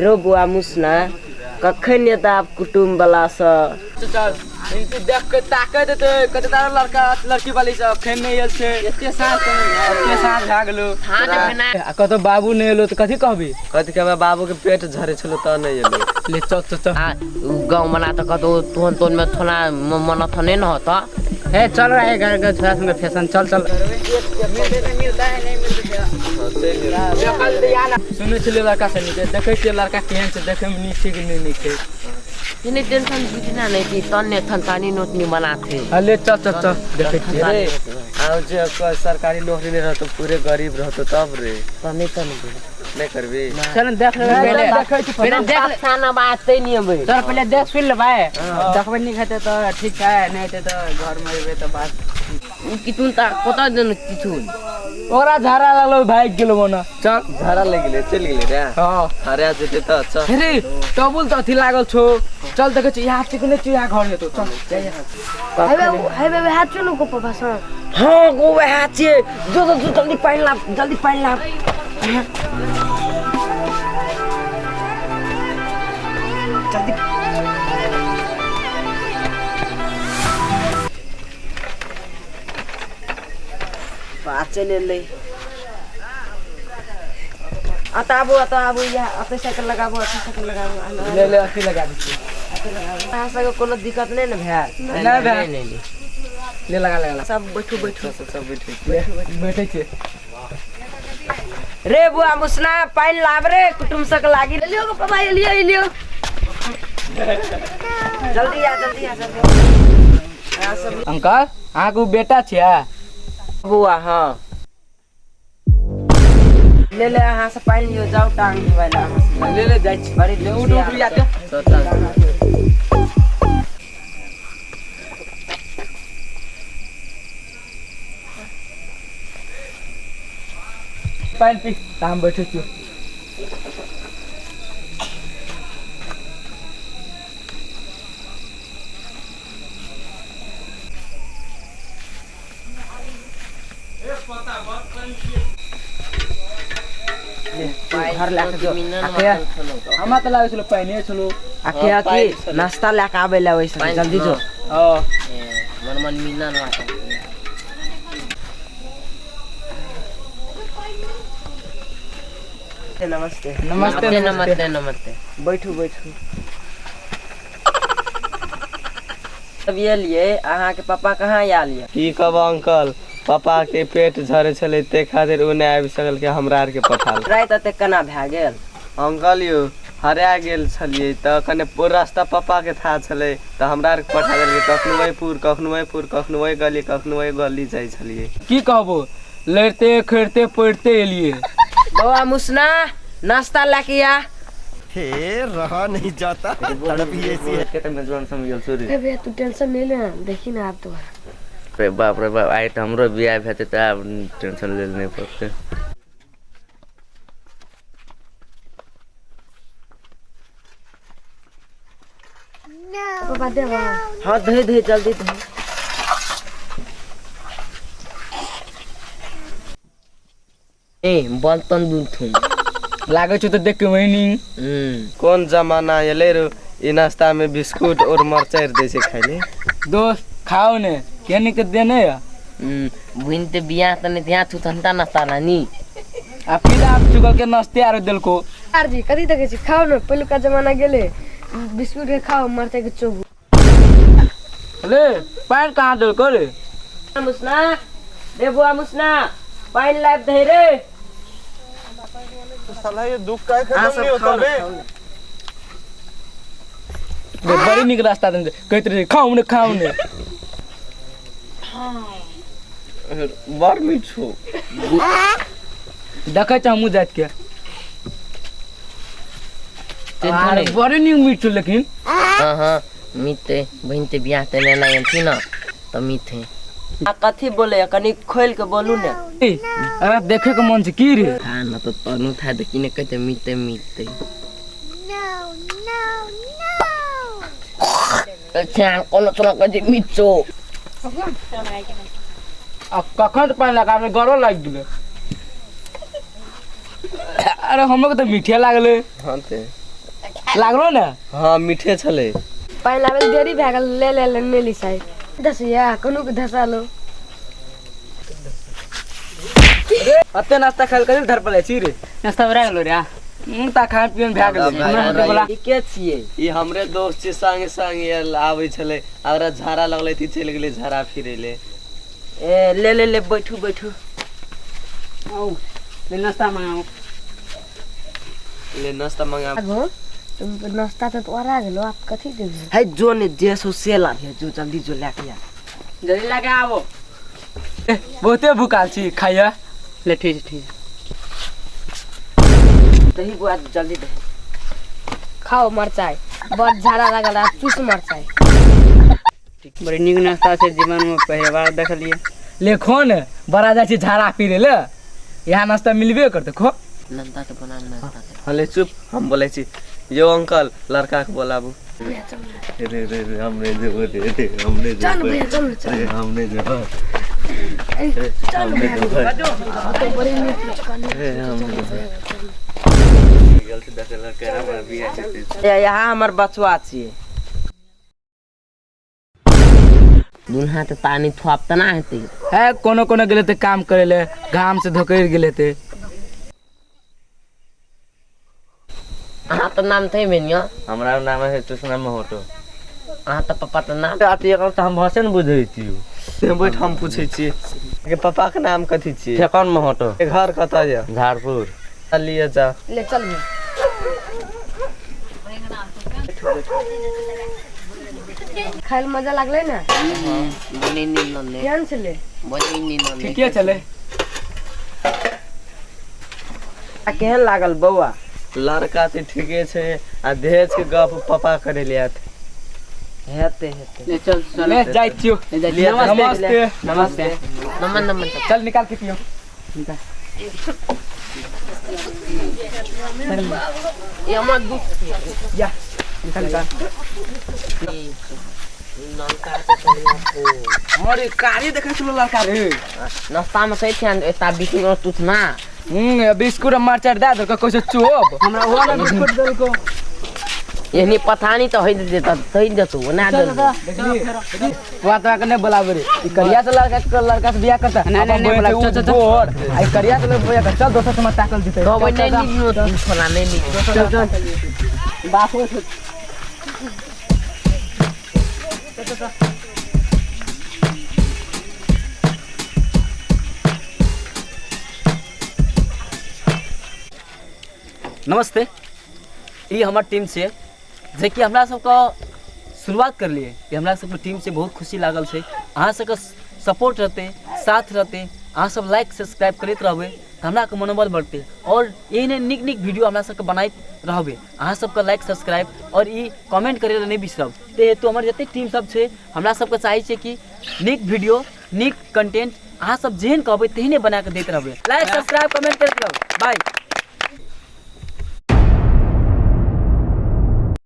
हेरो बुआ मुसना कखन एता आब कुटुम्ब वाला सब। चल इनके देख के ताके देते कते तारा लड़का लड़की वाली सब फेन नहीं आयल छै। एते साँझ एते साँझ भए गेलो आ कतौ बाबू नहीं एलो तऽ कथी कहबी? कथी कहबै, बाबू के पेट झरे छलो तऽ नहीं एलो। ले चल चल चल। आ गाँव मना तऽ कतौ तोहन तोहन में थोड़ा मन थने न होता। हे चल रहा है घर घर छोरा संगे फैशन चल चल। सुनै छलियै लड़का से नीक देखै छियै लड़का केहन छै, देखै मे नीक छै कि नहि नीक छै। इतने टेंशन बुझना नहीं थी तन्ने थनतानी नोटनी बनाते। अले चल चल चल देखै छियै। रे आउ जे सरकारी नौकरी नहीं रहतो पूरे गरीब रहतो तब रे तने तने नहीं करबी। चल देख ले पहले पहले देख ले खाना बात ते नहीं अबे। चल पहले देख सुन ले भाई, देखबै नीक हेतै तऽ ठीक छै, नहि हेतै तऽ घर मे एबै तऽ बात। उ कितुन ता कत दिन किथुन ओकरा झाड़ा लागलो भागि गेलो मना। चल झाड़ा लागि गेलै चलि गेलै रे। हां हरा जेतै तऽ चल। रे टबुल तऽ अथी लागल छौ, चल देखै छी यहाँ ठीक नहि छौ, यहाँ घर हेतौ चल जा यहाँ। हेबे हेबे वएह छौ ने गोपा भाषण। हाँ गो वएह छियै, जो जो जो जल्दी पानि लाब, जल्दी पानि लाब। जल्दी बात चलि एलै। अतः आबू अतः आबू, यहाँ अतः साइकिल लगाबू, अतः साइकिल लगाबू। ले ले अथी लगा दै छियै। अहाँ सबके कोनो दिक्कत नहि ने भेल? नहि भेल। नहीं ले लगा लगा सब बैठू बैठू सब बैठे बैठै छियै। रे बुआ मुसना पानि लाब रे कुटुम्ब सबके लागी। एलियो गोपा भाई, एलियो एलियो। जल्दी आ जल्दी आ जल्दी। अंकल अहाँके ओ बेटा छियै? बुआ हाँ ले ले अहाँ से पानि लियौ, जाउ टांग धोबै लए अहाँ से। ले ले जाइ छी। बड़ी ले उठ उठ जाते। पानि पी तऽ हम बैठै छियौ। घर लए के जो। हमरा तऽ लागै छलो पानिए छलो। आ के की नाश्ता लए के आबै लए ओहिसँ जल्दी जो। हां मन मन मीना न आता। नमस्ते नमस्ते नमस्ते नमस्ते। बैठू बैठू। तब एलियै, अहाँके पापा कहाँ आयल यऽ? की कहब अंकल, पापा के पेट झरे छलै ते खातिर ओ नहि आबि सकल के हमरा आर के पठाल। राति एते केना भए गेल? अंकल यौ हरा गेल छलियै तऽ कने रास्ता पापा के था छलै तऽ हमरा आर के पठा देलकै। कखनो एहिपुर कखनो एहिपुर कखनो एहि गली कखनो एहि गली जाइ छलियै। की कहबो लड़ते खेड़ते पड़ते एलियै। बौआ मुसना नाश्ता लए के आ। हे रहा नहीं जाता, तड़प ही ऐसी है। के मेजबान सब गेल छौ रे। अरे भैया तू टेंशन नहीं ले, देखी ना आप तो। रे बाप रे बाप, आइ तऽ हमरो बियाह हेतै तऽ आब टेंशन लेल नहि पड़तै। पापा देबा। हाँ धोइ धोइ जल्दी धोइ। ए बर्तन दूथुन लागै छौ तऽ देख के वही। कोन जमाना एलै रे, ई नाश्ता में बिस्कुट और मरचाइ दै छै खाइ ले। दोस्त खाओ ने केने के देने या। बुइन ते बियाह तने ત્યાં थु थंता नाश्ता नानी। आ फिर आप चुकल के नाश्ते आरो देलको। आर जी कथी देखै छी, खाओ ने, पहिलुका जमाना गेलै, बिस्कुट के खाओ मरचाइ के चोबू। ले पानि कहाँ देलको रे? मुसना रे बुआ मुसना पानि लाबि दही रे। साला ये दुख काहे खत्म नहीं होता बे? बड़ी नीक रास्ता देने कहैत रहे खाउ ने खाउ ने। बड़ मीठ छौ। देखै छी हमहूँ जाइत के बड़ी नीक मीठ छौ लेकिन। हाँ हाँ मीते बहिन ते बियाह ते लेना एलथिन न तऽ मीथे। आ कथी बोले कनी खोल के बोलू ने। अरे देखे के मन छै की रे? हाँ न तो तनु था देखी ने कहते मीते मीते। अच्छा कोनो तोरा कहै मीचो। आ कखन तऽ पानि लगाबे गरो लागि गेलै। अरे हमरो के तऽ मीठे लागलै। हाँ ते लागलो ने? हाँ मीठे छलै। पानि लाबै देरी भए गेल, ले ले ले नेली साइड दसैया कोनो के धसा लो। अते नाश्ता खाइल करी धर पड़ै छी रे? नाश्ता भए गेलो रे। ता खान पियन भए गेलै। हमरा बोला के छियै? ई हमरे दोस्त छियै, संगे संगे आबै छलै, आ ओकरा झाड़ा लगलै तऽ चलि गेलै झाड़ा फिरै ले। ए ले ले ले बैठू बैठू। आओ ले नाश्ता मंगाओ। ले नाश्ता मंगा। आगो तुम नाश्ता तो तोरा गेलो, आप कथी देबे? है जो ने जे सो से लाबिहे, जो जल्दी जो लए के आ। जल्दी लए के आबो। बहुते भूखाल छी, खाइया। ले ठीक छै, ठीक। दही बुआ जल्दी दही। खाओ मरचाई, बड़ झाड़ा लागल आ चूस मरचाई। बड़ी नीक नाश्ता छै, जीवन में पहली बार देखलिए। ले खो ने, बड़ा जाइ छी झाड़ा पीरे ले, यहाँ नाश्ता मिलबे करतै, खो। लंता के बना नाश्ता। हाँ ले चुप, हम बोलै छी यो अंकल लड़का के बोलाबू। रे रे रे हमने जेबो रे रे हमने चल जेबो भैया चल चल रे हमने जेबो चल भैया, तो बड़ी नीक रे हमने जेबो। गलती देखे लड़का हमरा बियाह हेतै। यहाँ हमर बचवा छियै। दुल्हा तऽ पानी थोप तऽ ना हेतै। है कोनो कोनो गेलै तऽ काम करे ले, घाम से धोकरि गेलै ते। अहाँ तऽ नाम थे मेनिया? हमरा नाम है कृष्णा महतो। अहाँ तऽ पप्पा तऽ नाम अति एकर तऽ हम भाषे ने बुझै छी। से बैठ हम पूछै छियै के पापा के नाम कथी छियै? ठेकन महतो। घर कतऽ यऽ? झारपुर। लिए जा। ले चल भैया। खाय ले मजा लागलै ने? बड़ी नीक लगलै। केहन छलै? बड़ी नीक लगलै। ठीके छलै। आ केहन लागल बौआ? लड़का तऽ ठीके छै, आ दहेज के गप पापा करे ले आत। हेतै हेतै। ले चल चल। ले जाइ छियौ। नमस्ते। नमस्ते। नमन नमन। चल निकाल के पियो। ये हमर दूध। या निकाल निकाल। अरे कारी देखै छलो लड़का रे। नाश्ता में सही ध्यान एता बिस्कुट और तुथ ना। बिस्कुट और मरचाई दए देलको, कहै छै चोप। हमरा ओहो ना बिस्कुट देलको। एहनी पथानी तो होई देता, सही देतो ना देलको। बात के नहीं बोलाबे रे, ई करिया से लड़का के लड़का से बियाह करता। नहीं, नहीं, नहीं बोलाबे, चल, चल, चल। गोर आ ई करिया से लड़का बियाह कर, चल दोसर से मत ताकल जेतै। कहबै नहीं नीक छोला नहीं नीक। चल चल बापो। नमस्ते, ई हमर टीम से जे कि हमरा सबके शुरुआत करलिए कि हमरा सबके टीम से बहुत खुशी लागल छै। अहाँ सबके सपोर्ट रहते, साथ रहते, अहाँ सब लाइक सब्सक्राइब करैत रहबै तऽ हमरा के मनोबल बढ़तै और एहने नीक नीक वीडियो हमरा सबके बनाइत रहबै। अहाँ सबके लाइक सब्सक्राइब और ई कमेंट करै लए नहि बिसरब। ताहि हेतु हमर जतेक टीम सब छै हमरा सबके चाहै छै कि नीक वीडियो नीक कंटेंट अहाँ सब जेहन कहबै तेहने बना कऽ दैत रहबै। लाइक सब्सक्राइब कमेंट करैत रहब। बाय।